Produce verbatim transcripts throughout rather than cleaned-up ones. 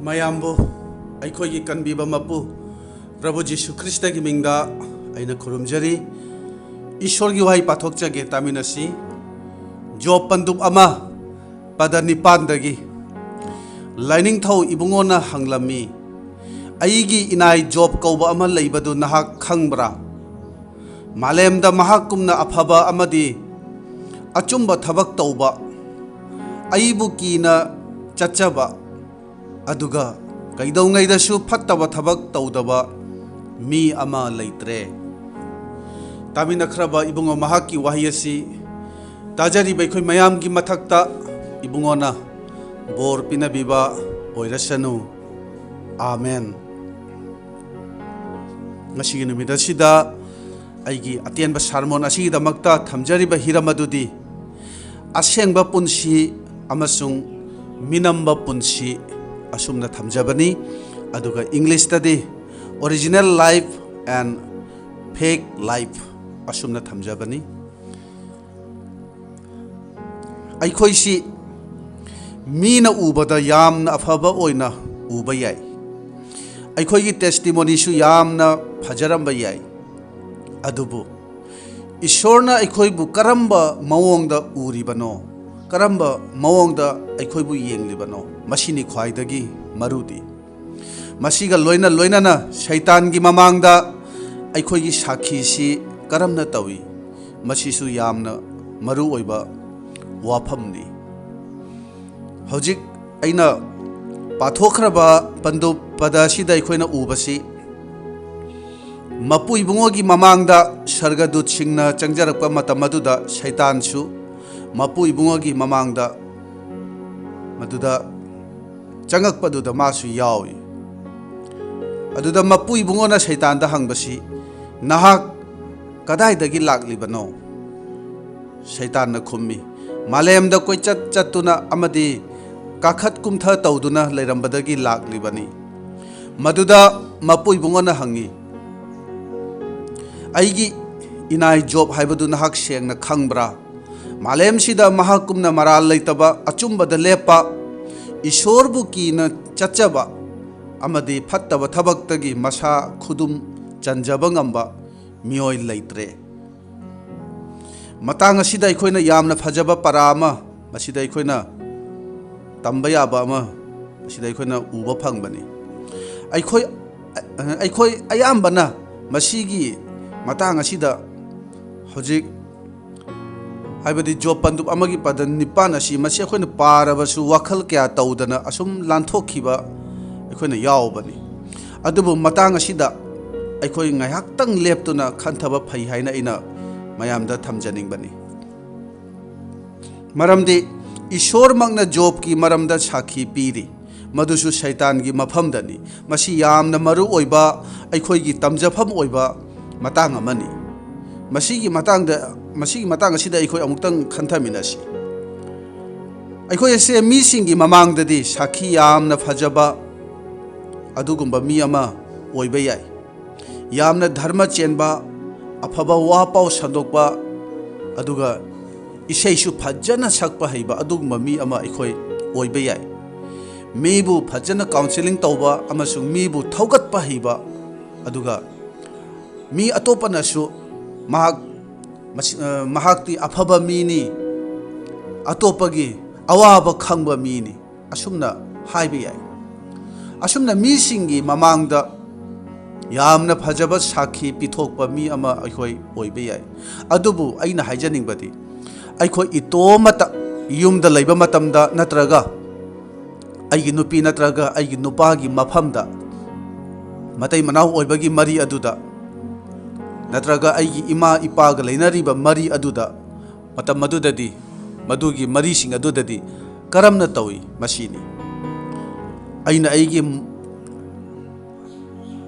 ꯃꯌꯥꯝꯕꯨ ꯑꯩꯈꯣꯏꯒꯤ ꯀꯟꯕꯤꯕ ꯃꯄꯨ ꯄ꯭ꯔꯚꯨ ꯖꯤꯁꯨ ꯈ꯭ꯔꯤꯁꯇꯒꯤ ꯃꯤꯡꯗ ꯑꯩꯅ ꯈꯨꯔꯨꯝꯖꯔꯤ꯫ ꯏꯁꯣꯔꯒꯤ ꯋꯥꯍꯩ ꯄꯥꯊꯣꯛꯆꯒꯦ, ꯇꯥꯃꯤꯟꯅꯁꯤ꯫ ꯖꯣꯕ ꯄꯟꯗꯨꯞ ꯑꯃ, ꯄꯗ ꯅꯤꯄꯥꯟꯗꯒꯤ꯫ ꯂꯥꯏꯅꯤꯡꯊꯧ ꯏꯕꯨꯡꯉꯣꯅ ꯍꯪꯂꯝꯃꯤ, "ꯑꯩꯒꯤ ꯏꯅꯥꯏ ꯖꯣꯕ ꯀꯧꯕ ꯑꯃ ꯂꯩꯕꯗꯨ ꯅꯍꯥꯛ ꯈꯪꯕ꯭ꯔꯥ? ꯃꯥꯂꯦꯝꯗ ꯃꯍꯥꯛꯀꯨꯝꯅ ꯑꯐꯕ ꯑꯃꯗꯤ ꯑꯆꯨꯝꯕ ꯊꯕꯛ ꯇꯧꯕ, ꯑꯩꯕꯨ ꯀꯤꯅ ꯆꯠꯆꯕ, ꯑꯗꯨꯒ ꯀꯩꯗꯧꯉꯩꯗꯁꯨ ꯐꯠꯇꯕ ꯊꯕꯛ ꯇꯧꯗꯕ ꯃꯤ ꯑꯃ ꯂꯩꯇ꯭ꯔꯦ꯫" ꯇꯥꯃꯤꯟꯅꯈ꯭ꯔꯕ ꯏꯕꯨꯡꯉꯣ, ꯃꯍꯥꯛꯀꯤ ꯋꯥꯍꯩ ꯑꯁꯤ ꯇꯥꯖꯔꯤꯕ ꯑꯩꯈꯣꯏ ꯃꯌꯥꯝꯒꯤ ꯃꯊꯛꯇ ꯏꯕꯨꯡꯉꯣꯅ ꯕꯣꯔ ꯄꯤꯅꯕꯤꯕ ꯑꯣꯏꯔꯁꯅꯨ꯫ ꯑꯥꯃꯦꯟ꯫ ꯉꯁꯤꯒꯤ ꯅꯨꯃꯤꯠ ꯑꯁꯤꯗ ꯑꯩꯒꯤ ꯑꯇꯦꯟꯕ ꯁꯥꯔꯃꯣꯟ ꯑꯁꯤꯒꯤꯗꯃꯛꯇ ꯊꯝꯖꯔꯤꯕ ꯍꯤꯔꯝ ꯑꯗꯨꯗꯤ ꯑꯁꯦꯡꯕ ꯄꯨꯟꯁꯤ ꯑꯃꯁꯨꯡ ꯃꯤꯅꯝꯕ ꯄꯨꯟꯁꯤ ꯑꯁꯨꯝꯅ ꯊꯝꯖꯕꯅꯤ꯫ ꯑꯗꯨꯒ ꯏꯪꯂꯤꯁꯇꯗꯤ Original Life and Fake Life ꯑꯁꯨꯝꯅ ꯊꯝꯖꯕꯅꯤ꯫ ꯑꯩꯈꯣꯏꯁꯤ ꯃꯤꯅ ꯎꯕꯗ ꯌꯥꯝꯅ ꯑꯐꯕ ꯑꯣꯏꯅ ꯎꯕ ꯌꯥꯏ꯫ ꯑꯩꯈꯣꯏꯒꯤ ꯇꯦꯁꯇꯤꯃꯣꯅꯤꯁꯨ ꯌꯥꯝꯅ ꯐꯖꯔꯝꯕ ꯌꯥꯏ꯫ ꯑꯗꯨꯕꯨ ꯏꯁꯣꯔꯅ ꯑꯩꯈꯣꯏꯕꯨ ꯀꯔꯝꯕ ꯃꯑꯣꯡꯗ ꯎꯔꯤꯕꯅꯣ, ꯀꯔꯝꯕ ꯃꯑꯣꯡꯗ ꯑꯩꯈꯣꯏꯕꯨ ꯌꯦꯡꯂꯤꯕꯅꯣ, ꯃꯁꯤꯅꯤ ꯈ꯭ꯋꯥꯏꯗꯒꯤ ꯃꯔꯨꯗꯤ꯫ ꯃꯁꯤꯒ ꯂꯣꯏꯅ ꯂꯣꯏꯅꯅ ꯁꯩꯇꯥꯟꯒꯤ ꯃꯃꯥꯡꯗ ꯑꯩꯈꯣꯏꯒꯤ ꯁꯥꯈꯤꯁꯤ ꯀꯔꯝꯅ ꯇꯧꯏ, ꯃꯁꯤꯁꯨ ꯌꯥꯝꯅ ꯃꯔꯨ ꯑꯣꯏꯕ ꯋꯥꯐꯝꯅꯤ꯫ ꯍꯧꯖꯤꯛ ꯑꯩꯅ ꯄꯥꯊꯣꯛꯈ꯭ꯔꯕ ꯄꯟꯗꯨꯞ ꯄꯗ ꯑꯁꯤꯗ ꯑꯩꯈꯣꯏꯅ ꯎꯕꯁꯤ, ꯃꯄꯨ ꯏꯕꯨꯡꯉꯣꯒꯤ ꯃꯃꯥꯡꯗ ꯁꯔꯒꯗꯨꯠꯁꯤꯡꯅ ꯆꯪꯖꯔꯛꯄ ꯃꯇꯝ ꯑꯗꯨꯗ ꯁꯩꯇꯥꯟꯁꯨ ꯃꯄꯨ ꯏꯕꯨꯡꯉꯣꯒꯤ ꯃꯃꯥꯡꯗ ꯃꯗꯨꯗ ꯆꯪꯉꯛꯄꯗꯨꯗ ꯃꯥꯁꯨ ꯌꯥꯎꯏ꯫ ꯑꯗꯨꯗ ꯃꯄꯨ ꯏꯕꯨꯡꯉꯣꯅ ꯁꯩꯇꯥꯟꯗ ꯍꯪꯕꯁꯤ, "ꯅꯍꯥꯛ ꯀꯗꯥꯏꯗꯒꯤ ꯂꯥꯛꯂꯤꯕꯅꯣ?" ꯁꯩꯇꯥꯟꯅ ꯈꯨꯝꯃꯤ, "ꯃꯥꯂꯦꯝꯗ ꯀꯣꯏꯆꯠ ꯆꯠꯇꯨꯅ ꯑꯃꯗꯤ ꯀꯥꯈꯠ ꯀꯨꯝꯊ ꯇꯧꯗꯨꯅ ꯂꯩꯔꯝꯕꯗꯒꯤ ꯂꯥꯛꯂꯤꯕꯅꯤ꯫" ꯃꯗꯨꯗ ꯃꯄꯨ ꯏꯕꯨꯡꯉꯣꯅ ꯍꯪꯉꯤ, "ꯑꯩꯒꯤ ꯏꯅꯥꯏ ꯖꯣꯕ ꯍꯥꯏꯕꯗꯨ ꯅꯍꯥꯛ ꯁꯦꯡꯅ ꯈꯪꯕ꯭ꯔꯥ? ꯃꯥꯂꯦꯝꯁꯤꯗ ꯃꯍꯥꯛꯀꯨꯝꯅ ꯃꯔꯥꯜ ꯂꯩꯇꯕ, ꯑꯆꯨꯝꯕꯗ ꯂꯦꯞꯄ, ꯏꯁꯣꯔꯕꯨ ꯀꯤꯅ ꯆꯠꯆꯕ ꯑꯃꯗꯤ ꯐꯠꯇꯕ ꯊꯕꯛꯇꯒꯤ ꯃꯁꯥ ꯈꯨꯗꯨꯝ ꯆꯟꯖꯕ ꯉꯝꯕ ꯃꯤꯑꯣꯏ ꯂꯩꯇ꯭ꯔꯦ꯫ ꯃꯇꯥꯡ ꯑꯁꯤꯗ ꯑꯩꯈꯣꯏꯅ ꯌꯥꯝꯅ ꯐꯖꯕ ꯄꯔꯥ ꯑꯃ, ꯃꯁꯤꯗ ꯑꯩꯈꯣꯏꯅ ꯇꯝꯕ ꯌꯥꯕ ꯑꯃ, ꯃꯁꯤꯗ ꯑꯩꯈꯣꯏꯅ ꯎꯕ ꯐꯪꯕꯅꯤ꯫ ꯑꯩꯈꯣꯏ, ꯑꯩꯈꯣꯏ ꯑꯌꯥꯝꯕꯅ ꯃꯁꯤꯒꯤ ꯃꯇꯥꯡ ꯑꯁꯤꯗ ꯍꯧꯖꯤꯛ, ꯍꯥꯏꯕꯗꯤ ꯖꯣꯕ ꯄꯟꯗꯨꯞ ꯑꯃꯒꯤ ꯄꯗ ꯅꯤꯄꯥꯟ ꯑꯁꯤ, ꯃꯁꯤ ꯑꯩꯈꯣꯏꯅ ꯄꯥꯔꯕꯁꯨ ꯋꯥꯈꯜ ꯀꯌꯥ ꯇꯧꯗꯅ ꯑꯁꯨꯝ ꯂꯥꯟꯊꯣꯛꯈꯤꯕ ꯑꯩꯈꯣꯏꯅ ꯌꯥꯎꯕꯅꯤ꯫ ꯑꯗꯨꯕꯨ ꯃꯇꯥꯡ ꯑꯁꯤꯗ ꯑꯩꯈꯣꯏ ꯉꯥꯏꯍꯥꯛꯇꯪ ꯂꯦꯞꯇꯨꯅ ꯈꯟꯊꯕ ꯐꯩ ꯍꯥꯏꯅ ꯑꯩꯅ ꯃꯌꯥꯝꯗ ꯊꯝꯖꯅꯤꯡꯕꯅꯤ꯫ ꯃꯔꯝꯗꯤ ꯏꯁꯣꯔꯃꯛꯅ ꯖꯣꯕꯀꯤ ꯃꯔꯝꯗ ꯁꯥꯈꯤ ꯄꯤꯔꯤ, ꯃꯗꯨꯁꯨ ꯁꯩꯇꯥꯟꯒꯤ ꯃꯐꯝꯗꯅꯤ꯫ ꯃꯁꯤ ꯌꯥꯝꯅ ꯃꯔꯨ ꯑꯣꯏꯕ, ꯑꯩꯈꯣꯏꯒꯤ ꯇꯝꯖꯐꯝ ꯑꯣꯏꯕ ꯃꯇꯥꯡ ꯑꯃꯅꯤ꯫ ꯃꯁꯤꯒꯤ ꯃꯇꯥꯡꯗ, ꯃꯁꯤꯒꯤ ꯃꯇꯥꯡ ꯑꯁꯤꯗ ꯑꯩꯈꯣꯏ ꯑꯃꯨꯛꯇꯪ ꯈꯟꯊꯃꯤꯟꯅꯁꯤ꯫ ꯑꯩꯈꯣꯏ ꯑꯁꯦ ꯃꯤꯁꯤꯡꯒꯤ ꯃꯃꯥꯡꯗꯗꯤ ꯁꯥꯈꯤ ꯌꯥꯝꯅ ꯐꯖꯕ ꯑꯗꯨꯒꯨꯝꯕ ꯃꯤ ꯑꯃ ꯑꯣꯏꯕ ꯌꯥꯏ꯫ ꯌꯥꯝꯅ ꯙꯔꯃ ꯆꯦꯟꯕ, ꯑꯐꯕ ꯋꯥ ꯄꯥꯎ ꯁꯟꯗꯣꯛꯄ, ꯑꯗꯨꯒ ꯏꯁꯩꯁꯨ ꯐꯖꯅ ꯁꯛꯄ ꯍꯩꯕ ꯑꯗꯨꯒꯨꯝꯕ ꯃꯤ ꯑꯃ ꯑꯩꯈꯣꯏ ꯑꯣꯏꯕ ꯌꯥꯏ꯫ ꯃꯤꯕꯨ ꯐꯖꯅ ꯀꯥꯎꯟꯁꯤꯂꯤꯡ ꯇꯧꯕ ꯑꯃꯁꯨꯡ ꯃꯤꯕꯨ ꯊꯧꯒꯠꯄ ꯍꯩꯕ, ꯑꯗꯨꯒ ꯃꯤ ꯑꯇꯣꯞꯄꯅꯁꯨ ꯃꯍꯥꯛ, ꯃꯁꯤ-, ꯑ, ꯃꯍꯥꯛꯇꯤ ꯑꯐꯕ ꯃꯤꯅꯤ, ꯑꯇꯣꯞꯄꯒꯤ ꯑꯋꯥꯕ ꯈꯪꯕ ꯃꯤꯅꯤ, ꯑꯁꯨꯝꯅ ꯍꯥꯏꯕ ꯌꯥꯏ꯫ ꯑꯁꯨꯝꯅ ꯃꯤꯁꯤꯡꯒꯤ ꯃꯃꯥꯡꯗ ꯌꯥꯝꯅ ꯐꯖꯕ ꯁꯥꯈꯤ ꯄꯤꯊꯣꯛꯄ ꯃꯤ ꯑꯃ ꯑꯩꯈꯣꯏ ꯑꯣꯏꯕ ꯌꯥꯏ꯫ ꯑꯗꯨꯕꯨ ꯑꯩꯅ ꯍꯥꯏꯖꯅꯤꯡꯕꯗꯤ, ꯑꯩꯈꯣꯏ ꯏꯇꯣꯝꯃꯇ ꯌꯨꯝꯗ ꯂꯩꯕ ꯃꯇꯝꯗ ꯅꯠꯇ꯭ꯔꯒ ꯑꯩꯒꯤ ꯅꯨꯄꯤ ꯅꯠꯇ꯭ꯔꯒ ꯑꯩꯒꯤ ꯅꯨꯄꯥꯒꯤ ꯃꯐꯝꯗ, ꯃꯇꯩ ꯃꯅꯥꯎ ꯑꯣꯏꯕꯒꯤ ꯃꯔꯤ ꯑꯗꯨꯗ, ꯅꯠꯇ꯭ꯔꯒ ꯑꯩꯒꯤ ꯏꯃꯥ ꯏꯄꯥꯒ ꯂꯩꯅꯔꯤꯕ ꯃꯔꯤ ꯑꯗꯨꯗ, ꯃꯇꯝ ꯑꯗꯨꯗꯗꯤ ꯃꯗꯨꯒꯤ ꯃꯔꯤꯁꯤꯡ ꯑꯗꯨꯗꯗꯤ ꯀꯔꯝꯅ ꯇꯧꯏ? ꯃꯁꯤꯅꯤ꯫ ꯑꯩꯅ ꯑꯩꯒꯤ,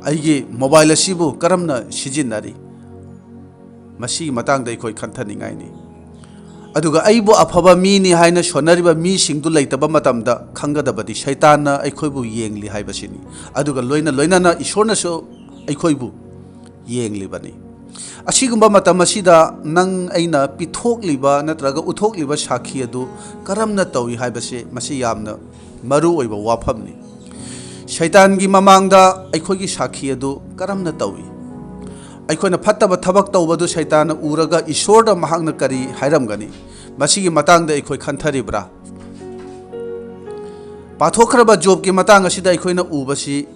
ꯑꯩꯒꯤ ꯃꯣꯕꯥꯏꯜ ꯑꯁꯤꯕꯨ ꯀꯔꯝꯅ ꯁꯤꯖꯤꯟꯅꯔꯤ? ꯃꯁꯤꯒꯤ ꯃꯇꯥꯡꯗ ꯑꯩꯈꯣꯏ ꯈꯟꯊꯅꯤꯡꯉꯥꯏꯅꯤ꯫ ꯑꯗꯨꯒ ꯑꯩꯕꯨ ꯑꯐꯕ ꯃꯤꯅꯤ ꯍꯥꯏꯅ ꯁꯣꯟꯅꯔꯤꯕ ꯃꯤꯁꯤꯡꯗꯨ ꯂꯩꯇꯕ ꯃꯇꯝꯗ ꯈꯪꯒꯗꯕꯗꯤ ꯁꯩꯇꯥꯟꯅ ꯑꯩꯈꯣꯏꯕꯨ ꯌꯦꯡꯂꯤ ꯍꯥꯏꯕꯁꯤꯅꯤ꯫ ꯑꯗꯨꯒ ꯂꯣꯏꯅ ꯂꯣꯏꯅꯅ ꯏꯁꯣꯔꯅꯁꯨ ꯑꯩꯈꯣꯏꯕꯨ ꯌꯦꯡꯂꯤꯕꯅꯤ꯫ ꯑꯁꯤꯒꯨꯝꯕ ꯃꯇꯝ ꯑꯁꯤꯗ ꯅꯪ ꯑꯩꯅ ꯄꯤꯊꯣꯛꯂꯤꯕ ꯅꯠꯇ꯭ꯔꯒ ꯎꯠꯊꯣꯛꯂꯤꯕ ꯁꯥꯈꯤ ꯑꯗꯨ ꯀꯔꯝꯅ ꯇꯧꯏ ꯍꯥꯏꯕꯁꯤ, ꯃꯁꯤ ꯌꯥꯝꯅ ꯃꯔꯨ ꯑꯣꯏꯕ ꯋꯥꯐꯝꯅꯤ꯫ ꯁꯩꯇꯥꯟꯒꯤ ꯃꯃꯥꯡꯗ ꯑꯩꯈꯣꯏꯒꯤ ꯁꯥꯈꯤ ꯑꯗꯨ ꯀꯔꯝꯅ ꯇꯧꯏ? ꯑꯩꯈꯣꯏꯅ ꯐꯠꯇꯕ ꯊꯕꯛ ꯇꯧꯕꯗꯨ ꯁꯩꯇꯥꯟꯅ ꯎꯔꯒ ꯏꯁꯣꯔꯗ ꯃꯍꯥꯛꯅ ꯀꯔꯤ ꯍꯥꯏꯔꯝꯒꯅꯤ? ꯃꯁꯤꯒꯤ ꯃꯇꯥꯡꯗ ꯑꯩꯈꯣꯏ ꯈꯟꯊꯔꯤꯕ꯭ꯔꯥ? ꯄꯥꯊꯣꯛꯈ꯭ꯔꯕ ꯖꯣꯕꯀꯤ ꯃꯇꯥꯡ ꯑꯁꯤꯗ ꯑꯩꯈꯣꯏꯅ ꯎꯕꯁꯤ,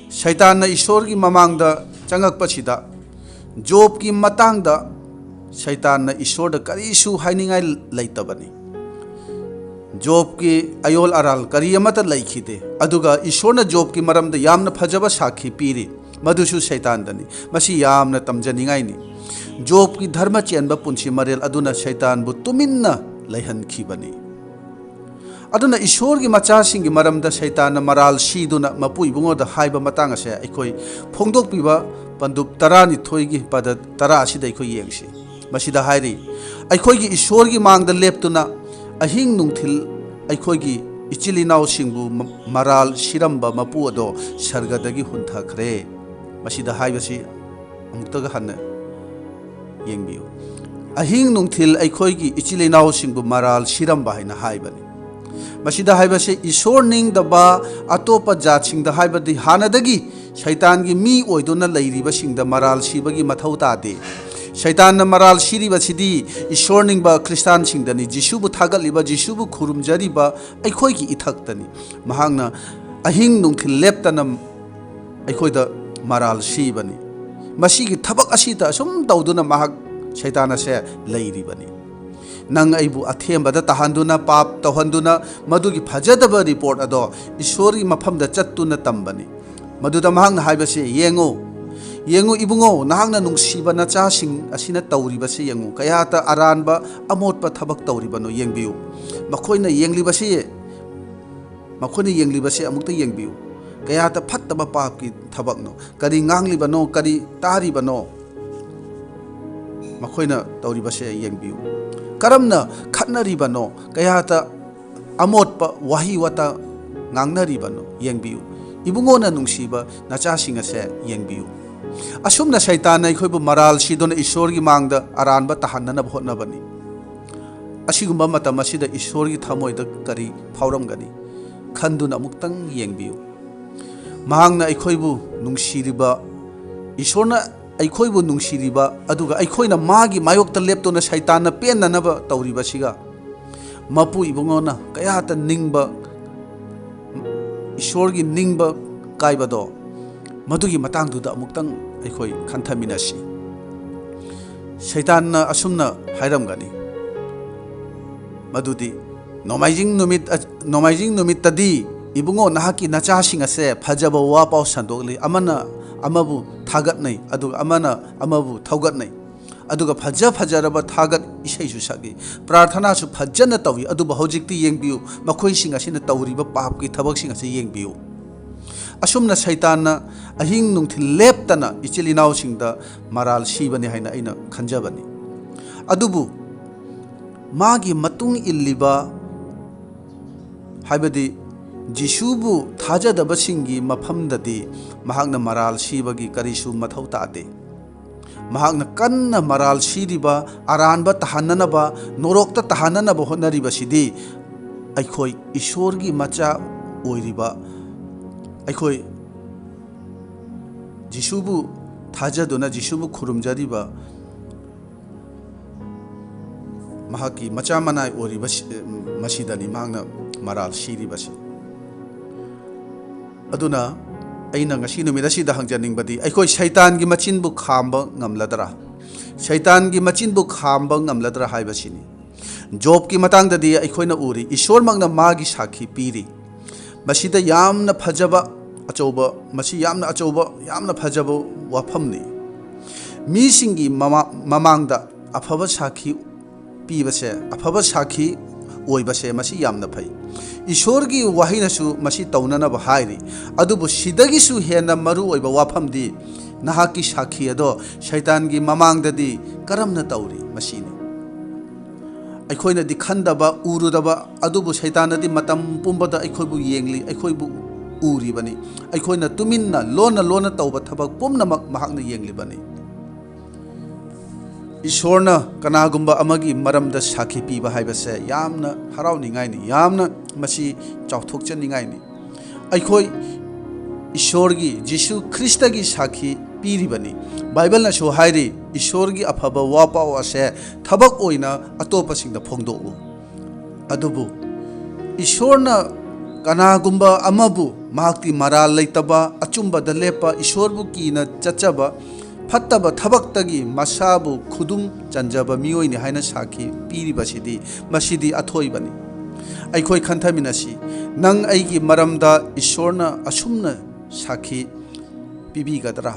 ꯁꯩꯇꯥꯟꯅ ꯏꯁꯣꯔꯒꯤ ꯃꯃꯥꯡꯗ ꯆꯪꯉꯛꯄꯁꯤꯗ, ꯖꯣꯕꯀꯤ ꯃꯇꯥꯡꯗ ꯁꯩꯇꯥꯟꯅ ꯏꯁꯣꯔꯗ ꯀꯔꯤꯁꯨ ꯍꯥꯏꯅꯤꯡꯉꯥꯏ ꯂꯩꯇꯕꯅꯤ꯫ ꯖꯣꯕꯀꯤ ꯑꯌꯣꯜ ꯑꯔꯥꯜ ꯀꯔꯤ ꯑꯃꯠꯇ ꯂꯩꯈꯤꯗꯦ꯫ ꯑꯗꯨꯒ ꯏꯁꯣꯔꯅ ꯖꯣꯕꯀꯤ ꯃꯔꯝꯗ ꯌꯥꯝꯅ ꯐꯖꯕ ꯁꯥꯈꯤ ꯄꯤꯔꯤ, ꯃꯗꯨꯁꯨ ꯁꯩꯇꯥꯟꯗꯅꯤ꯫ ꯃꯁꯤ ꯌꯥꯝꯅ ꯇꯝꯖꯅꯤꯡꯉꯥꯏꯅꯤ꯫ ꯖꯣꯕꯀꯤ ꯙꯔꯃ ꯆꯦꯟꯕ ꯄꯨꯟꯁꯤ ꯃꯔꯦꯜ ꯑꯗꯨꯅ ꯁꯩꯇꯥꯟꯕꯨ ꯇꯨꯃꯤꯟꯅ ꯂꯩꯍꯟꯈꯤꯕꯅꯤ꯫ ꯑꯗꯨꯅ ꯏꯁꯣꯔꯒꯤ ꯃꯆꯥꯁꯤꯡꯒꯤ ꯃꯔꯝꯗ ꯁꯩꯇꯥꯟꯅ ꯃꯔꯥꯜ ꯁꯤꯗꯨꯅ ꯃꯄꯨ ꯏꯕꯨꯡꯉꯣꯗ ꯍꯥꯏꯕ ꯃꯇꯥꯡ ꯑꯁꯦ ꯑꯩꯈꯣꯏ ꯐꯣꯡꯗꯣꯛꯄꯤꯕ ꯄꯟꯗꯨꯞ ꯇꯔꯥꯅꯤꯊꯣꯏꯒꯤ ꯄꯗ ꯇꯔꯥ ꯑꯁꯤꯗ ꯑꯩꯈꯣꯏ ꯌꯦꯡꯁꯤ꯫ ꯃꯁꯤꯗ ꯍꯥꯏꯔꯤ, "ꯑꯩꯈꯣꯏꯒꯤ ꯏꯁꯣꯔꯒꯤ ꯃꯥꯡꯗ ꯂꯦꯞꯇꯨꯅ ꯑꯍꯤꯡ ꯅꯨꯡꯊꯤꯜ ꯑꯩꯈꯣꯏꯒꯤ ꯏꯆꯤꯜ ꯏꯅꯥꯎꯁꯤꯡꯕꯨ ꯃ-, ꯃꯔꯥꯜ ꯁꯤꯔꯝꯕ ꯃꯄꯨ ꯑꯗꯣ ꯁꯔꯒꯗꯒꯤ ꯍꯨꯟꯊꯈ꯭ꯔꯦ"꯫ ꯃꯁꯤꯗ ꯍꯥꯏꯕꯁꯤ ꯑꯃꯨꯛꯇꯒ ꯍꯟꯅ ꯌꯦꯡꯕꯤꯌꯨ꯫ "ꯑꯍꯤꯡ ꯅꯨꯡꯊꯤꯜ ꯑꯩꯈꯣꯏꯒꯤ ꯏꯆꯤꯜ ꯏꯅꯥꯎꯁꯤꯡꯕꯨ ꯃꯔꯥꯜ ꯁꯤꯔꯝꯕ" ꯍꯥꯏꯅ ꯍꯥꯏꯕꯅꯤ꯫ ꯃꯁꯤꯗ ꯍꯥꯏꯕꯁꯤ ꯏꯁꯣꯔ ꯅꯤꯡꯗꯕ ꯑꯇꯣꯞꯄ ꯖꯥꯠꯁꯤꯡꯗ ꯍꯥꯏꯕꯗꯤ ꯍꯥꯟꯅꯗꯒꯤ ꯁꯩꯇꯥꯟꯒꯤ ꯃꯤ ꯑꯣꯏꯗꯨꯅ ꯂꯩꯔꯤꯕꯁꯤꯡꯗ ꯃꯔꯥꯜ ꯁꯤꯕꯒꯤ ꯃꯊꯧ ꯇꯥꯗꯦ꯫ ꯁꯩꯇꯥꯟꯅ ꯃꯔꯥꯜ ꯁꯤꯔꯤꯕꯁꯤꯗꯤ ꯏꯁꯣꯔ ꯅꯤꯡꯕ ꯈ꯭ꯔꯤꯁꯇꯥꯟꯁꯤꯡꯗꯅꯤ, ꯖꯤꯁꯨꯕꯨ ꯊꯥꯒꯠꯂꯤꯕ, ꯖꯤꯁꯨꯕꯨ ꯈꯨꯔꯨꯝꯖꯔꯤꯕ ꯑꯩꯈꯣꯏꯒꯤ ꯏꯊꯛꯇꯅꯤ꯫ ꯃꯍꯥꯛꯅ ꯑꯍꯤꯡ ꯅꯨꯡꯊꯤꯜ ꯂꯦꯞꯇꯅ ꯑꯩꯈꯣꯏꯗ ꯃꯔꯥꯜ ꯁꯤꯕꯅꯤ꯫ ꯃꯁꯤꯒꯤ ꯊꯕꯛ ꯑꯁꯤꯗ ꯑꯁꯨꯝ ꯇꯧꯗꯨꯅ ꯃꯍꯥꯛ, ꯁꯩꯇꯥꯟ ꯑꯁꯦ, ꯂꯩꯔꯤꯕꯅꯤ꯫ ꯅꯪ ꯑꯩꯕꯨ ꯑꯊꯦꯝꯕꯗ ꯇꯥꯍꯟꯗꯨꯅ, ꯄꯥꯞ ꯇꯧꯍꯟꯗꯨꯅ, ꯃꯗꯨꯒꯤ ꯐꯖꯗꯕ ꯔꯤꯄꯣꯔꯠ ꯑꯗꯣ ꯏꯁꯣꯔꯒꯤ ꯃꯐꯝꯗ ꯆꯠꯇꯨꯅ ꯇꯝꯕꯅꯤ꯫ ꯃꯗꯨꯗ ꯃꯍꯥꯛꯅ ꯍꯥꯏꯕꯁꯤ, "ꯌꯦꯡꯉꯨ, ꯌꯦꯡꯉꯨ ꯏꯕꯨꯡꯉꯣ, ꯅꯍꯥꯛꯅ ꯅꯨꯡꯁꯤꯕ ꯅꯆꯥꯁꯤꯡ ꯑꯁꯤꯅ ꯇꯧꯔꯤꯕꯁꯤ ꯌꯦꯡꯉꯨ, ꯀꯌꯥꯇ ꯑꯔꯥꯟꯕ ꯑꯃꯣꯠꯄ ꯊꯕꯛ ꯇꯧꯔꯤꯕꯅꯣ ꯌꯦꯡꯕꯤꯌꯨ꯫ ꯃꯈꯣꯏꯅ ꯌꯦꯡꯂꯤꯕꯁꯤ, ꯃꯈꯣꯏꯅ ꯌꯦꯡꯂꯤꯕꯁꯤ ꯑꯃꯨꯛꯇ ꯌꯦꯡꯕꯤꯌꯨ꯫ ꯀꯌꯥꯇ ꯐꯠꯇꯕ ꯄꯥꯞꯀꯤ ꯊꯕꯛꯅꯣ, ꯀꯔꯤ ꯉꯥꯡꯂꯤꯕꯅꯣ, ꯀꯔꯤ ꯇꯥꯔꯤꯕꯅꯣ, ꯃꯈꯣꯏꯅ ꯇꯧꯔꯤꯕꯁꯦ ꯌꯦꯡꯕꯤꯌꯨ꯫ ꯀꯔꯝꯅ ꯈꯠꯅꯔꯤꯕꯅꯣ, ꯀꯌꯥꯇ ꯑꯃꯣꯠꯄ ꯋꯥꯍꯩ ꯋꯥꯇꯥ ꯉꯥꯡꯅꯔꯤꯕꯅꯣ ꯌꯦꯡꯕꯤꯌꯨ꯫ ꯏꯕꯨꯡꯉꯣꯅ ꯅꯨꯡꯁꯤꯕ ꯅꯆꯥꯁꯤꯡ ꯑꯁꯦ ꯌꯦꯡꯕꯤꯌꯨ"꯫ ꯑꯁꯨꯝꯅ ꯁꯩꯇꯥꯟꯅ ꯑꯩꯈꯣꯏꯕꯨ ꯃꯔꯥꯜ ꯁꯤꯗꯨꯅ ꯏꯁꯣꯔꯒꯤ ꯃꯥꯡꯗ ꯑꯔꯥꯟꯕ ꯇꯥꯍꯟꯅꯅꯕ ꯍꯣꯠꯅꯕꯅꯤ꯫ ꯑꯁꯤꯒꯨꯝꯕ ꯃꯇꯝ ꯑꯁꯤꯗ ꯏꯁꯣꯔꯒꯤ ꯊꯃꯣꯏꯗ ꯀꯔꯤ ꯐꯥꯎꯔꯝꯒꯅꯤ? ꯈꯟꯗꯨꯅ ꯑꯃꯨꯛꯇꯪ ꯌꯦꯡꯕꯤꯌꯨ꯫ ꯃꯍꯥꯛꯅ ꯑꯩꯈꯣꯏꯕꯨ ꯅꯨꯡꯁꯤꯔꯤꯕ, ꯏꯁꯣꯔꯅ ꯑꯩꯈꯣꯏꯕꯨ ꯅꯨꯡꯁꯤꯔꯤꯕ, ꯑꯗꯨꯒ ꯑꯩꯈꯣꯏꯅ ꯃꯥꯒꯤ ꯃꯥꯌꯣꯛꯇ ꯂꯦꯞꯇꯨꯅ ꯁꯩꯇꯥꯟꯅ ꯄꯦꯟꯅꯅꯕ ꯇꯧꯔꯤꯕꯁꯤꯒ, ꯃꯄꯨ ꯏꯕꯨꯡꯉꯣꯅ ꯀꯌꯥꯇ ꯅꯤꯡꯕ, ꯏꯁꯣꯔꯒꯤ ꯅꯤꯡꯕ ꯀꯥꯏꯕꯗꯣ, ꯃꯗꯨꯒꯤ ꯃꯇꯥꯡꯗꯨꯗ ꯑꯃꯨꯛꯇꯪ ꯑꯩꯈꯣꯏ ꯈꯟꯊꯃꯤꯟꯅꯁꯤ꯫ ꯁꯩꯇꯥꯟꯅ ꯑꯁꯨꯝꯅ ꯍꯥꯏꯔꯝꯒꯅꯤ, ꯃꯗꯨꯗꯤ, "ꯅꯣꯡꯃꯥꯏꯖꯤꯡ ꯅꯨꯃꯤꯠ, ꯅꯣꯡꯃꯥꯏꯖꯤꯡ ꯅꯨꯃꯤꯠꯇꯗꯤ ꯏꯕꯨꯡꯉꯣ, ꯅꯍꯥꯛꯀꯤ ꯅꯆꯥꯁꯤꯡ ꯑꯁꯦ ꯐꯖꯕ ꯋꯥ ꯄꯥꯎ ꯁꯟꯗꯣꯛꯂꯤ, ꯑꯃꯅ ꯑꯃꯕꯨ ꯊꯥꯒꯠꯅꯩ, ꯑꯗꯨꯒ ꯑꯃꯅ ꯑꯃꯕꯨ ꯊꯧꯒꯠꯅꯩ, ꯑꯗꯨꯒ ꯐꯖ ꯐꯖꯔꯕ ꯊꯥꯒꯠ ꯏꯁꯩꯁꯨ ꯁꯛꯏ, ꯄ꯭ꯔꯥꯔꯊꯅꯥꯁꯨ ꯐꯖꯅ ꯇꯧꯏ꯫ ꯑꯗꯨꯕꯨ ꯍꯧꯖꯤꯛꯇꯤ ꯌꯦꯡꯕꯤꯌꯨ, ꯃꯈꯣꯏꯁꯤꯡ ꯑꯁꯤꯅ ꯇꯧꯔꯤꯕ ꯄꯥꯞꯀꯤ ꯊꯕꯛꯁꯤꯡ ꯑꯁꯤ ꯌꯦꯡꯕꯤꯌꯨ"꯫ ꯑꯁꯨꯝꯅ ꯁꯩꯇꯥꯟꯅ ꯑꯍꯤꯡ ꯅꯨꯡꯊꯤꯜ ꯂꯦꯞꯇꯅ ꯏꯆꯤꯜ ꯏꯅꯥꯎꯁꯤꯡꯗ ꯃꯔꯥꯜ ꯁꯤꯕꯅꯤ ꯍꯥꯏꯅ ꯑꯩꯅ ꯈꯟꯖꯕꯅꯤ꯫ ꯑꯗꯨꯕꯨ ꯃꯥꯒꯤ ꯃꯇꯨꯡ ꯏꯜꯂꯤꯕ, ꯍꯥꯏꯕꯗꯤ ꯖꯤꯁꯨꯕꯨ ꯊꯥꯖꯗꯕꯁꯤꯡꯒꯤ ꯃꯐꯝꯗꯗꯤ ꯃꯍꯥꯛꯅ ꯃꯔꯥꯜ ꯁꯤꯕꯒꯤ ꯀꯔꯤꯁꯨ ꯃꯊꯧ ꯇꯥꯗꯦ꯫ ꯃꯍꯥꯛꯅ ꯀꯟꯅ ꯃꯔꯥꯜ ꯁꯤꯔꯤꯕ, ꯑꯔꯥꯟꯕ ꯇꯥꯍꯟꯅꯅꯕ, ꯅꯣꯔꯣꯛꯇ ꯇꯥꯍꯟꯅꯅꯕ ꯍꯣꯠꯅꯔꯤꯕꯁꯤꯗꯤ ꯑꯩꯈꯣꯏ ꯏꯁꯣꯔꯒꯤ ꯃꯆꯥ ꯑꯣꯏꯔꯤꯕ, ꯑꯩꯈꯣꯏ ꯖꯤꯁꯨꯕꯨ ꯊꯥꯖꯗꯨꯅ ꯖꯤꯁꯨꯕꯨ ꯈꯨꯔꯨꯝꯖꯔꯤꯕ ꯃꯍꯥꯛꯀꯤ ꯃꯆꯥ ꯃꯅꯥꯏ ꯑꯣꯏꯔꯤꯕ ꯁꯤ-, ꯃꯁꯤꯗꯅꯤ ꯃꯍꯥꯛꯅ ꯃꯔꯥꯜ ꯁꯤꯔꯤꯕꯁꯤ꯫ ꯑꯗꯨꯅ ꯑꯩꯅ ꯉꯁꯤ ꯅꯨꯃꯤꯠ ꯑꯁꯤꯗ ꯍꯪꯖꯅꯤꯡꯕꯗꯤ, ꯑꯩꯈꯣꯏ ꯁꯩꯇꯥꯟꯒꯤ ꯃꯆꯤꯟꯕꯨ ꯈꯥꯝꯕ ꯉꯝꯂꯗ꯭ꯔꯥ? ꯁꯩꯇꯥꯟꯒꯤ ꯃꯆꯤꯟꯕꯨ ꯈꯥꯝꯕ ꯉꯝꯂꯗ꯭ꯔꯥ ꯍꯥꯏꯕꯁꯤꯅꯤ꯫ ꯖꯣꯕꯀꯤ ꯃꯇꯥꯡꯗꯗꯤ ꯑꯩꯈꯣꯏꯅ ꯎꯔꯤ, ꯏꯁꯣꯔꯃꯛꯅ ꯃꯥꯒꯤ ꯁꯥꯈꯤ ꯄꯤꯔꯤ꯫ ꯃꯁꯤꯗ ꯌꯥꯝꯅ ꯐꯖꯕ, ꯑꯆꯧꯕ, ꯃꯁꯤ ꯌꯥꯝꯅ ꯑꯆꯧꯕ, ꯌꯥꯝꯅ ꯐꯖꯕ ꯋꯥꯐꯝꯅꯤ꯫ ꯃꯤꯁꯤꯡꯒꯤ ꯃꯃꯥ-, ꯃꯃꯥꯡꯗ ꯑꯐꯕ ꯁꯥꯈꯤ ꯄꯤꯕꯁꯦ, ꯑꯐꯕ ꯁꯥꯈꯤ ꯑꯣꯏꯕꯁꯦ, ꯃꯁꯤ ꯌꯥꯝꯅ ꯐꯩ꯫ ꯏꯁꯣꯔꯒꯤ ꯋꯥꯍꯩꯅꯁꯨ ꯃꯁꯤ ꯇꯧꯅꯅꯕ ꯍꯥꯏꯔꯤ꯫ ꯑꯗꯨꯕꯨ ꯁꯤꯗꯒꯤꯁꯨ ꯍꯦꯟꯅ ꯃꯔꯨ ꯑꯣꯏꯕ ꯋꯥꯐꯝꯗꯤ, ꯅꯍꯥꯛꯀꯤ ꯁꯥꯈꯤ ꯑꯗꯣ ꯁꯩꯇꯥꯟꯒꯤ ꯃꯃꯥꯡꯗꯗꯤ ꯀꯔꯝꯅ ꯇꯧꯔꯤ? ꯃꯁꯤꯅꯤ꯫ ꯑꯩꯈꯣꯏꯅꯗꯤ ꯈꯟꯗꯕ, ꯎꯔꯨꯗꯕ, ꯑꯗꯨꯕꯨ ꯁꯩꯇꯥꯟꯅꯗꯤ ꯃꯇꯝ ꯄꯨꯝꯕꯗ ꯑꯩꯈꯣꯏꯕꯨ ꯌꯦꯡꯂꯤ, ꯑꯩꯈꯣꯏꯕꯨ ꯎꯔꯤꯕꯅꯤ꯫ ꯑꯩꯈꯣꯏꯅ ꯇꯨꯃꯤꯟꯅ ꯂꯣꯟꯅ ꯂꯣꯟꯅ ꯇꯧꯕ ꯊꯕꯛ ꯄꯨꯝꯅꯃꯛ ꯃꯍꯥꯛꯅ ꯌꯦꯡꯂꯤꯕꯅꯤ꯫ ꯏꯁꯣꯔꯅ ꯀꯅꯥꯒꯨꯝꯕ ꯑꯃꯒꯤ ꯃꯔꯝꯗ ꯁꯥꯈꯤ ꯄꯤꯕ ꯍꯥꯏꯕꯁꯦ ꯌꯥꯝꯅ ꯍꯔꯥꯎꯅꯤꯡꯉꯥꯏꯅꯤ, ꯌꯥꯝꯅ ꯃꯁꯤ ꯆꯥꯎꯊꯣꯛꯆꯅꯤꯡꯉꯥꯏꯅꯤ꯫ ꯑꯩꯈꯣꯏ ꯏꯁꯣꯔꯒꯤ, ꯖꯤꯁꯨ ꯈ꯭ꯔꯤꯁꯇꯒꯤ ꯁꯥꯈꯤ ꯄꯤꯔꯤꯕꯅꯤ꯫ ꯕꯥꯏꯕꯜꯅꯁꯨ ꯍꯥꯏꯔꯤ, "ꯏꯁꯣꯔꯒꯤ ꯑꯐꯕ ꯋꯥ ꯄꯥꯎ ꯑꯁꯦ ꯊꯕꯛ ꯑꯣꯏꯅ ꯑꯇꯣꯞꯄꯁꯤꯡꯗ ꯐꯣꯡꯗꯣꯛꯎ"꯫ ꯑꯗꯨꯕꯨ ꯏꯁꯣꯔꯅ ꯀꯅꯥꯒꯨꯝꯕ ꯑꯃꯕꯨ ꯃꯍꯥꯛꯇꯤ ꯃꯔꯥꯜ ꯂꯩꯇꯕ, ꯑꯆꯨꯝꯕꯗ ꯂꯦꯞꯄ, ꯏꯁꯣꯔꯕꯨ ꯀꯤꯅ ꯆꯠꯆꯕ, ꯐꯠꯇꯕ ꯊꯕꯛꯇꯒꯤ ꯃꯁꯥꯕꯨ ꯈꯨꯗꯨꯝ ꯆꯟꯖꯕ ꯃꯤꯑꯣꯏꯅꯤ ꯍꯥꯏꯅ ꯁꯥꯈꯤ ꯄꯤꯔꯤꯕꯁꯤꯗꯤ, ꯃꯁꯤꯗꯤ ꯑꯊꯣꯏꯕꯅꯤ꯫ ꯑꯩꯈꯣꯏ ꯈꯟꯊꯃꯤꯟꯅꯁꯤ, ꯅꯪ ꯑꯩꯒꯤ ꯃꯔꯝꯗ ꯏꯁꯣꯔꯅ ꯑꯁꯨꯝꯅ ꯁꯥꯈꯤ ꯄꯤꯕꯤꯒꯗ꯭ꯔꯥ?